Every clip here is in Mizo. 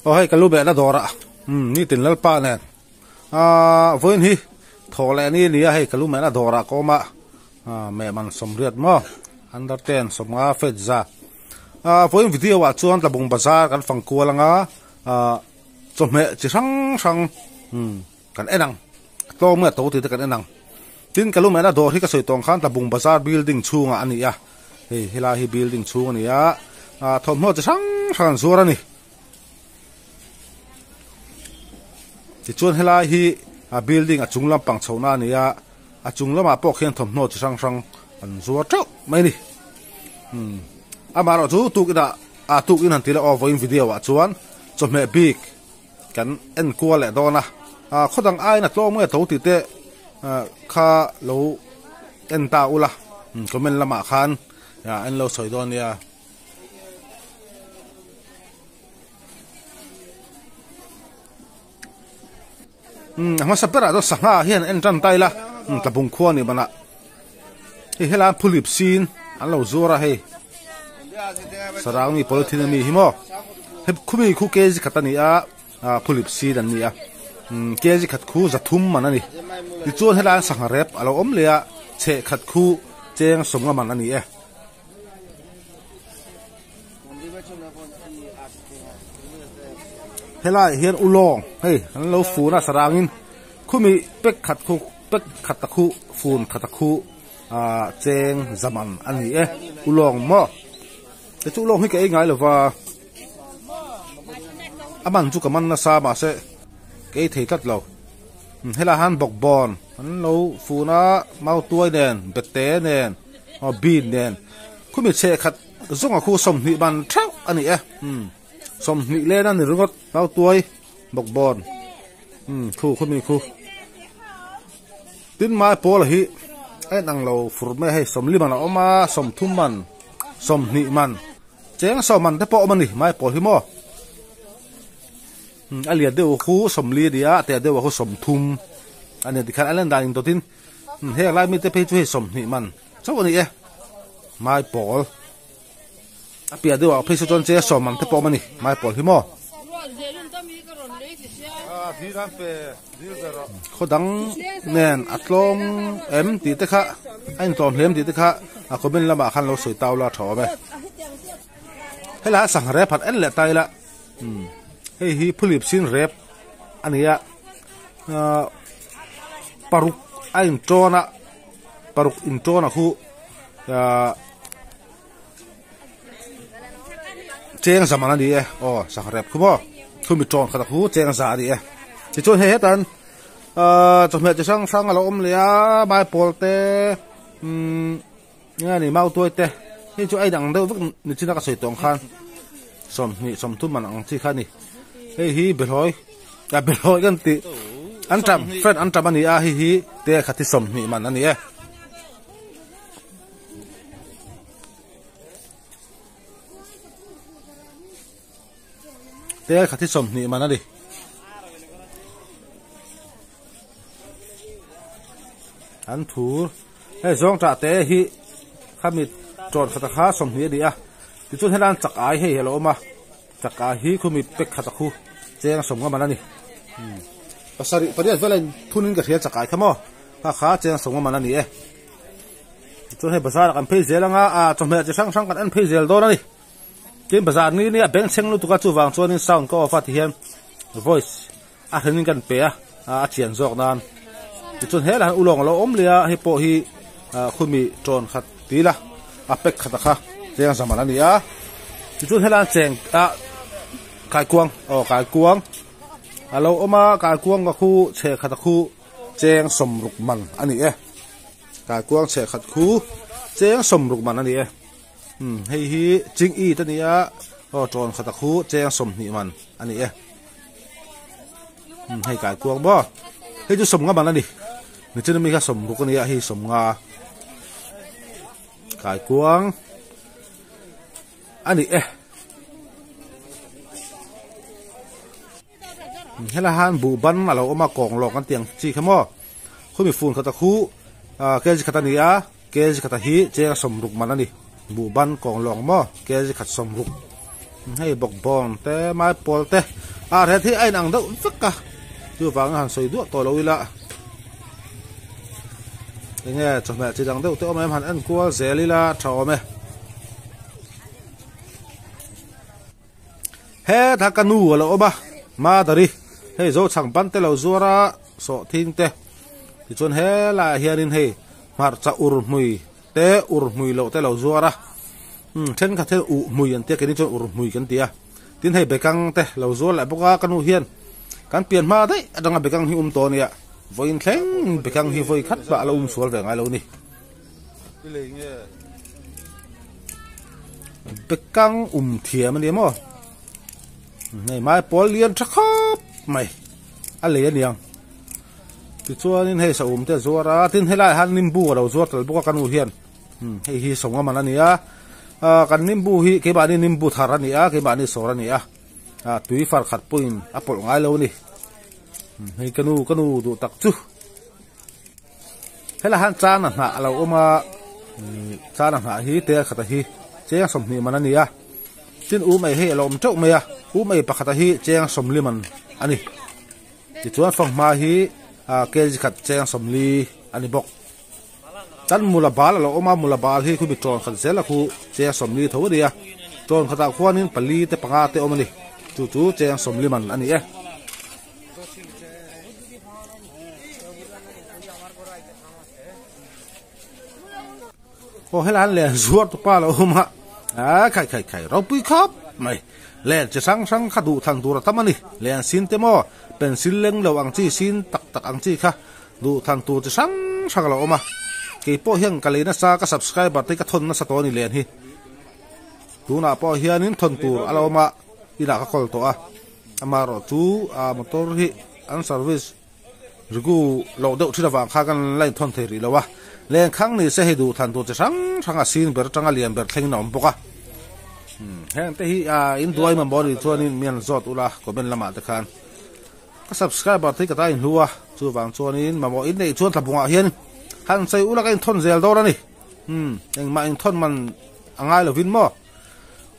Aw hei ka lu behna dawrah nitin Lalpa nen aaa vawiin hi thawh leh ni a ni a hei ka lu mehna dawrah ka awm a meh man sawmriat maw under ten sawmnga fet za aaa vawiin video ah chuan tlabung bazar kan fang kual anga aaa chawhmeh chi hrang hrang kan en ang a tlawm nge a to tih te kan en ang tin ka lu mehna dawr hi ka sawi tawh ang khan tlabung bazar building chhungah a ni a hei helai hi building chhung a ni a aaa thawmhnaw chi hrang hrang an zuar a ni. Tichuan helai hi a building a chung lampang chhohna a ni a a chung lamah pawh khian thawmhnaw chi hrang hrang an zuar teuh mai a ni umm amaherawh chu tukinah ah tukin han ti leh aw vawiin video ah chuan chawhmeh bik kan en kual leh dawn a ah khaw dang aiin a tlawm nge tho tih te ah kha lo en ta ula comment lamah khan ah an lo sawi dawn nia. Umm a hmasa berah chuan sangha hian en tan ta ila umm tlabung khua ni banah hei helai phulip sin an lo zuar a hei sarang mi polythene ami hi maw he khumi khu kg khat a ni a ah phulip sin an ni a umm kg khat khu zathum man a ni tichuan helai sangha rep a lo awm leh a chheh khat khu cheng sawmnga man a ni e. Helaiah hian ulawng hei an lo fun a sarangin khumi pack khat khu pack khat a khu fun khat a khu ah cheng zaman a ni e ulawng maw te chu ulawng hi ka ei ngai lova a man chu ka man nasa mahse ka ei thei tlat lo helaiah hian bawkbawn an lo fun a mautuai nen bete nen. aw bean nen khumi chheh khat zawnga khu sawmhnih ban theuh a ni e umm sawmhnih len a ni ringawt nau tuai bawk bawn umm khu khumi khu tin mai pawl hi a en ang lo fur mai a hei sawmli man a awm a sawmthum man sawmhnih man cheng sawm man te pawh a awm a ni mai pawl hi maw a lian deuh khu sawmli a ni a a te deuh khu sawmthum a ni tikhan a len dan indawtin. Heng lai mite phei chu hei 20 man chauh a ni e mai pawl a piah deuh ah phei saw chuan che 10 man te pawh a awm a ni mai pawl hi maw khaw dang nen a tlawm em tih te kha a intlawm hle em tih te kha a comment lamah khan lo sawi tau la tha awm e helai a sangha rep han en leh ta ila hei hi phulip sin rep a ni a. Ahh paruk a intawn a paruk intawn a khu ahh cheng zaman a ni e aw sangha rep khu maw khumi tawn khat a khu cheng za a ni e tichuan hei hetan ahh chawhmeh chi hrang hrang a lo awm leh a maipawl te umm eng nge ni mautuai te hei chu a inang deuh vek nichina ka sawi tawh ang khan 20 30 man ang chi kha a ni hei hi behlawi a behlawi kan tih an tam friend an tam a ni a hei hi te khat hi 20 man a ni e. Te khat hi 20 man a ni. An thur hei zawng tah te hi khami tawn khat a kha 20 a ni a tichuan helai an chak ai hei a lo awm a chak ai hi khumi pack khat a khu cheng 10 nga man a ni pasarih pariat vel a in thun in ka hria chak ai kha maw kha kha cheng 10 nga man a ni e tichuan hei bazar ah kan phei zel anga ah chawhmeh chi hrang hrang kan en phei zel dawn a ni. Tin bazar ni nia bengchheng lutuk a chuvang chuanin sound ka off a ti hian voice a hrenin kan pe a a chian zawk nan tichuan helai hian ulawng a lo awm leh a hei pawh hi khumi tawn khat ti ila a pack khat a kha cheng zaman a ni a tichuan helai hian cheng a kaikuang aw kaikuang a lo awm a kaikuang ka khu chhe khat a khu cheng 60 man a ni e kaikuang chhe khat khu cheng 60 man a ni e. Umm hei hi ching it a ni a aw tawn khat a khu cheng 20 man a ni e umm hei kai kuang maw hei chu 50 man a ni nichin ami kha 60 a ni a hei 50 kai kuang a ni e helai han buh ban a lo awm a kawng lawk an tih ang chi kha maw khumi fun khat a khu ah kg khat a ni a. Kg khat a hi cheng 60 man a ni. Buhban kawng lawng maw kg khat 60. Hei bawkbawn te maipawl te. A rate hi a inang deuh vek a, chuvangin han sawi duah tawh lo ila. Enge chawhmeh chi dang deuh te awm em han en kual zel ila tha awm e. Hetah ka nu a lo awm a, Madari, hei Zochhang ban te lo zuar a, sawhthing te. Tichuan helaiah hianin hei hmarcha ur hmui te ur hmui loh te lo zuar a, umm thenkhat hian uh hmui an tia keini chuan ur hmui kan ti a. Tin hei bekang te lo zuar leh bawk a, ka nu hian kan pian hma daih atanga bekang hi um tawh a nia, vawiin thleng bekang hi vawi khat pah a lo um sual ve ngai lo a ni. Bekang um thiam a ni maw? Hei mai pawl lian tha khawp mai a lei a niang. Tichuanin hei saum te a zuar a, tin helaiah hian nimbu a lo zuar tel bawk a ka nu hian. Hei hi sawng a man a ni a, ah kan nimbu hi keimahni nimbu thar a ni a, keimahni sawr a ni a, ah tui far khat pawhin a pawlh ngai lo a ni. Hei ka nu ka nu duh tak chu. Helai hian chana hnah a lo awm a, chana hnah hi tel khata hi cheng 20 man a ni a, tin um ei hei a lo awm teuh mai a, um ei pakhata hi cheng 40 man a ni. Tichuan fanghma hi kg khat cheng 40 a ni bawk. Tan mula bal a lo awm a, mula bal hi khumi tawn khat zel a khu cheng 40 tho a ni a, tawn khatah khuanin pali te panga te awm a ni, chu chu cheng 40 man a ni e. Aw helai an len zuar tu pa lo awm a a khai khai khai ropui khawp mai len chi hrang hrang kha duh thlan tur a tam a ni len sin te maw pencil leng lo ang chi sin tak tak ang chi kha duh thlan tur chi hrang hrang a lo awm a keipawh hian ka lei nasa ka subscriber te hi ka thawn nasa tawh a ni len hi tunah pawh hianin thawn tur a lo awm a inah ka kawl tawh a. Amaherawh chu a motor hi an service rigu loh deuh thin avang khan kan la inthawn thei rih lo a, lenkhang ni se hei duh thlan tur chi hrang hrang a sin ber atanga lian ber thlengin a awm bawk a. Heng te hi in duai mamawh anih chuanin mi an zawt ula comment lamah te khan ka subscriber te hi ka ta inhlu a, chuvang chuanin mamawh in neih chuan thlabungah hian han sawi ula ka inthawn zel dawn a ni. Engmah inthawn man a ngai lovin maw.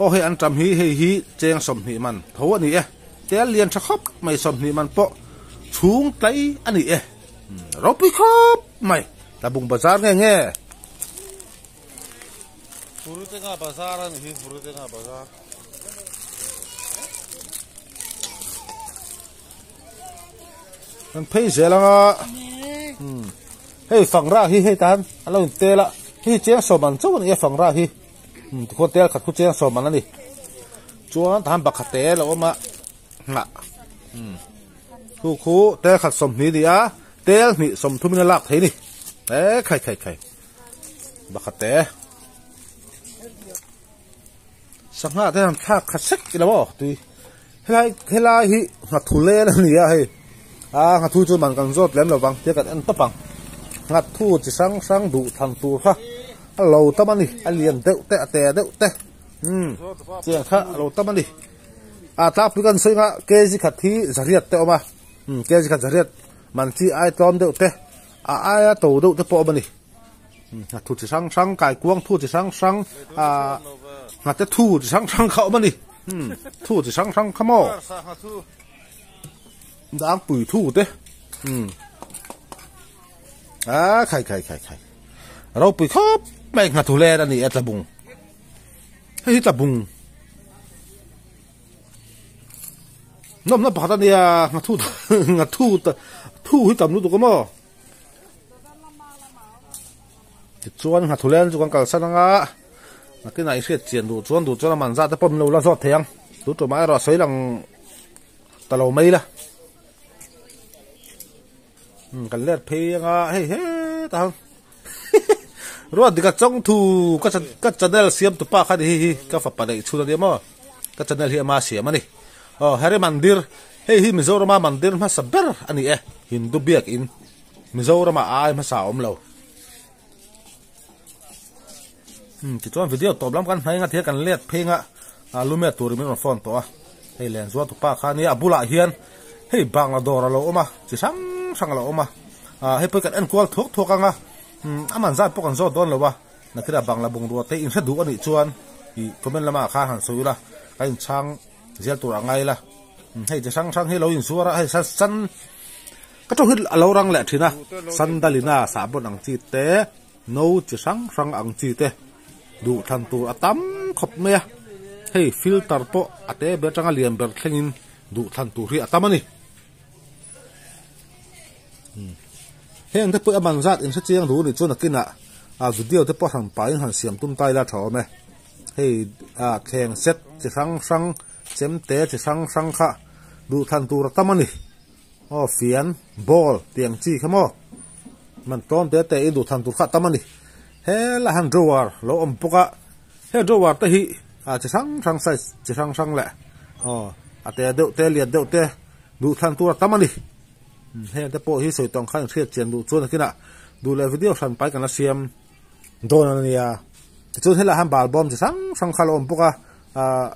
Aw hei an tam hi hei hi cheng 20 man tho a ni e, tel lian tha khawp mai 20 man pawh chhung tlai a ni e, ropui khawp mai Tlabung bazar nge nge. Furutenga bazar a ni hi Furutenga bazar. Kan phei zel anga hei fangra hi hei tan a lo in tel a hei cheng 10 man chauh a ni e fangra hi. Tikhuan tel khat khu cheng 10 man a ni. Chuan tahan pakhat te lo awm a nghah khu khu tel khat 20 ni a tel hnih 30 in a lak thei ni e khai khai khai pakhat te sangha te han thlak khat sek ilo aw tui helai helai hi nghathu len a ni a hei a nghathu chu man kan zawt lem lovang tia kan en tawp ang nghathu chi hrang hrang duh thlan tur kha a lo tam a ni a lian deuh te a te deuh te umm chiang kha a lo tam a ni a tlangpui kan sawi anga kg khat hi zariat te a awm a umm kg khat zariat man chi ai tlawm deuh te a aia to deuh te pawh a awm a ni. Nghathu chi hrang hrang kaikuang thu chi hrang hrang ah nghate thu chi hrang hrang kha a awm a ni thu chi hrang hrang kha maw dangpui thu te a khai khai khai khai ropui khawp mai nghathu len a ni a tlabung hei hi tlabung nawmna pakhat a nia nghathu nghathu thu hi tam lutuk a maw. Tichuan nghathulen chu kan kalsan anga nakinah i hriat chian duh chuan duh chuan a man zat te pawh min lo la zawt thei ang tu tumah erawh a sawi lang ta lo mai la umm kan let phei anga hei hetah hian ruat dika chawng thu ka ka channel siam tu pa kha ni hei hi ka fapa neih chhun a nia maw ka channel hi ama siam a ni aw Hari Mandir hei hi Mizorama mandir hmasa ber a ni e Hindu biakin Mizorama a ai hmasa a awm lo. Hmm, tichuan video tawp lam kan hnaih anga thil kan let phei anga a lumet turin min rawn phone tawh a. Hei len zual tupa kha nia a bulah hian hei bangla dawr a lo awm a, chi hrang hrang a lo awm a. Ah hei pawh hi kan en kual thuak thuak anga, hmm a man zat pawh kan zawt dawn lo a. Nakinah bangla bungrua te inhre duh a nih chuan ih comment lamah khan han sawi ula, ka inchhang zel tur a ngai la. Hei chi hrang hrang hi lo inzuar a hei san ka tawng hi a lo rang leh thin a sandalina sahbawn ang chi te no chi hrang hrang ang chi te duh thlan tur a tam khawp mai a hei filter pawh a te ber atanga lian ber thlengin duh thlan tur hi a tam a ni. Heng te pawh a man zat in hre chiang duh anih chuan nakinah ah video te pawh hran pahin han siam tum ta ila tha awm e. Hei ah thleng set chi hrang hrang chemte chi hrang hrang kha duh thlan tur a tam a ni. Aw fian ball tih ang chi kha maw man tlawm te te in duh thlan tur kha a tam a ni. Helai han drawer lo awm bawk a he drawer te hi ah chi hrang hrang size chi hrang hrang leh aw a te deuh te lian deuh te duh thlan tur a tam a ni. Heng te pawh hi sawi tawng khan hriat chian duh chuan nakinah duh leh video hran pai kan la siam dawn a nia. Tichuan helaiah hian bal bawm chi hrang hrang kha a lo awm bawk a, ah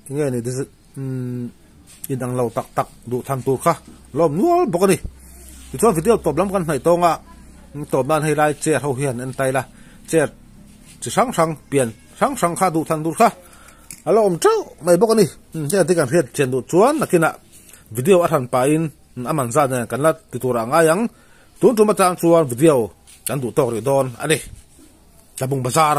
enge ni umm inang lo tak tak duh than tur kha a lo awm nual bawk a ni. Tichuan video tawp lam kan hnaih tawng a, tawp nan hei lai chair ho hian en ta ila chair chi hrang hrang pian hrang hrang kha duh than tur kha a lo awm teuh mai bawk a ni. Heng te kan hriat chian duh chuan nakinah video a hran pahin. A man zat nen kan la ti tur ah ngai ang. Tun tum atang chuan video kan duh tawk rih dawn a ni. Tlabung Bazar.